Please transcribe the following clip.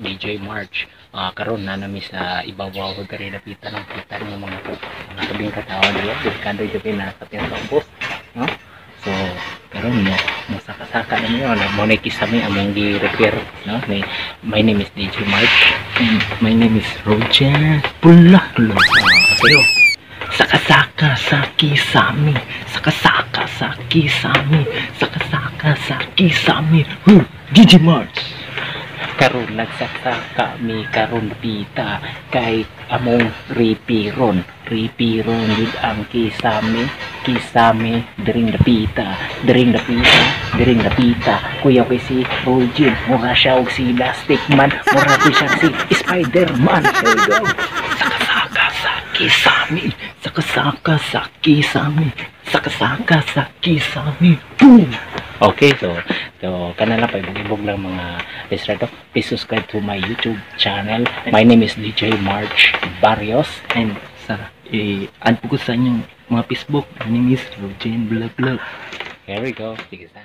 DJ March. Karon na nami sa ibabaw diri dapita ng kita ng mga tabing katao diri, delikado jud na sa ubos, no? So karon mo mosaka-saka na mi, no? Mo na kisame among gi-repair, no? Ni, my name is DJ March. And my name is Roger Pulaklo. Okay. Saka-saka sa kisame. Saka-saka sa kisame. Saka-saka sa kisame. Huh, DJ March. Karon nagsasaka mi karon dapita kay among ripiron, ripiron yun ang kisame, kisame diring dapita, diring dapita, diring dapita. Kuya kay si Rolgin, mura siya og si Elastic Man, mura ko siya si Spider-Man. There we go. Saka-saka sa kisame. Saka-saka sa kisame. Saka-saka sa kisame. Boom! Okay, so kana lang, paibog-ibog lang, mga listener. Please subscribe to my YouTube channel. My name is DJ March Barrios. And sa i-add po ko sa inyong mga Facebook. My name is Roger Bulaklak. Here we go. Sige sa.